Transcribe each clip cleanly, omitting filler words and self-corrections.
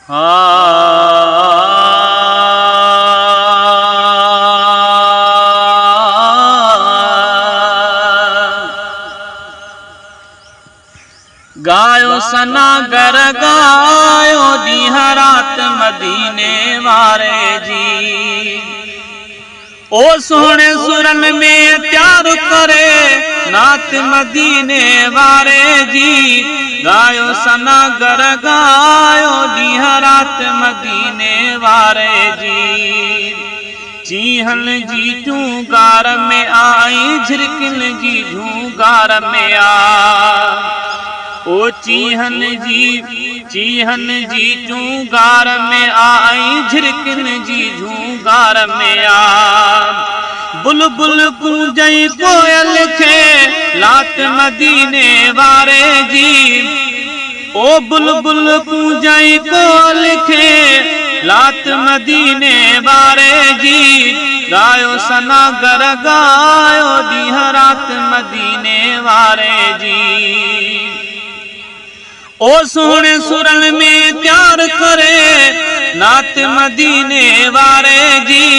ڳايو سناگر ڳايو ڏينهن رات مديني واري جي. او سهڻي سرن ۾ تيار ڪري نعت مديني واري جي. ڳايو سناگر ڳايو ڏينهن رات مديني واري جي. چيهن جي چونگار ۾ آ ۽ جهرڪن جي جهونگار ۾ آ. او چيهن جي چيهن جي چونگار ۾ آ ۽ جهرڪن جي جهونگار ۾ آ. بلبل ڪونج ۽ ڪوئل کي لات مديني واري جي. او بلبل ڪونج ۽ ڪوئل کي لات مديني واري جي. ڳايو سناگر ڳايو ڏينهن رات مديني واري جي. او سهڻي سرن ۾ تيار ڪري نعت مديني واري جي.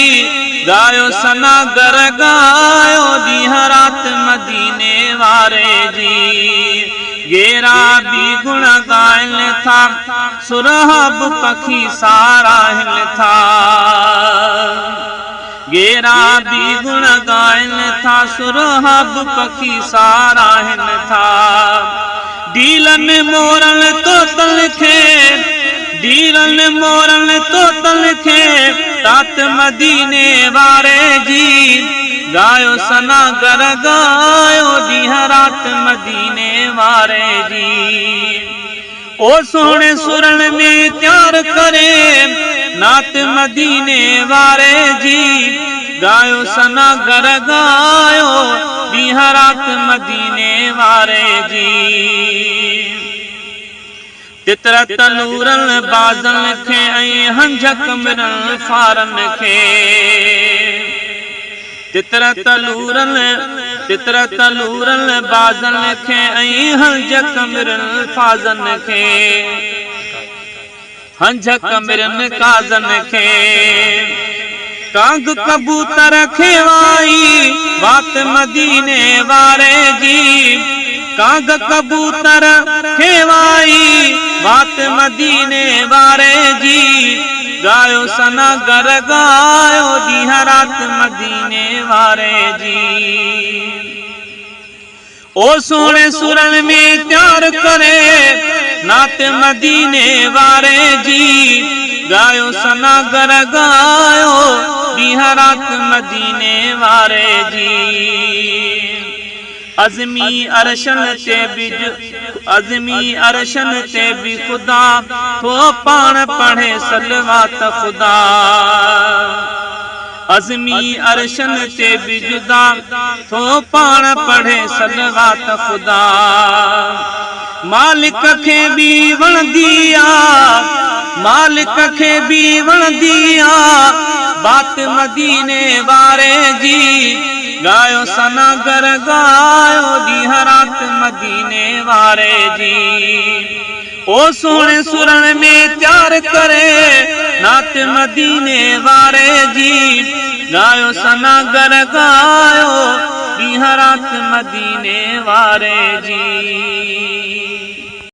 ڳايو سناگر ڳايو ڏينهن رات مديني واري جي. ڳيرا به گڻ ڳائن ٿا، سرهاب پکي ساراهن ٿا. ڳيرا به گڻ ڳائن ٿا، سرهاب پکي ساراهن ٿا. ڊيلن مورن طوطن کي، ڊيلن مورن طوطن کي تات مديني واري جي. ڳايو سناگر ڳايو ڏينهن رات مديني واري جي. او سهڻي سرن ۾ تيار ڪري نعت مديني واري جي. ڳايو سناگر ڳايو ڏينهن رات مديني واري جي. تتر تلورن بازن کي ۽ هنجهه ڪمرن فارن کي. تتر تلورن تتر تلورن بازن کي ۽ هنجهه ڪمرن فازن کي. هنجهه ڪمرن ڪازن کي. ڪانگ ڪبوتر کي وائي وات مديني واري جي. ڪانگ ڪبوتر کي وائي وات مديني واري جي. ڳايو سناگر ڳايو ڏينهن رات مديني واري جي. او سهڻي سرن ۾ تيار ڪري نعت مديني واري جي. ڳايو سناگر ڳايو ڏينهن رات مديني واري جي. عظمي عرشن تي به عظمي عرشن تي به خدا ٿو پاڻ پڙهي صلوات خدا. عظمي عرشن تي به جدا ٿو پاڻ پڙهي صلوات خدا. مالڪ کي به وڻندي آ، مالڪ کي به وڻندي آ بات مديني واري جي. ڳايو سناگر ڳايو ڏينهن رات مديني واري جي. او سهڻي سرن ۾ تيار ڪري نعت مديني واري جي. ڳايو سناگر ڳايو ڏينهن رات مديني واري جي.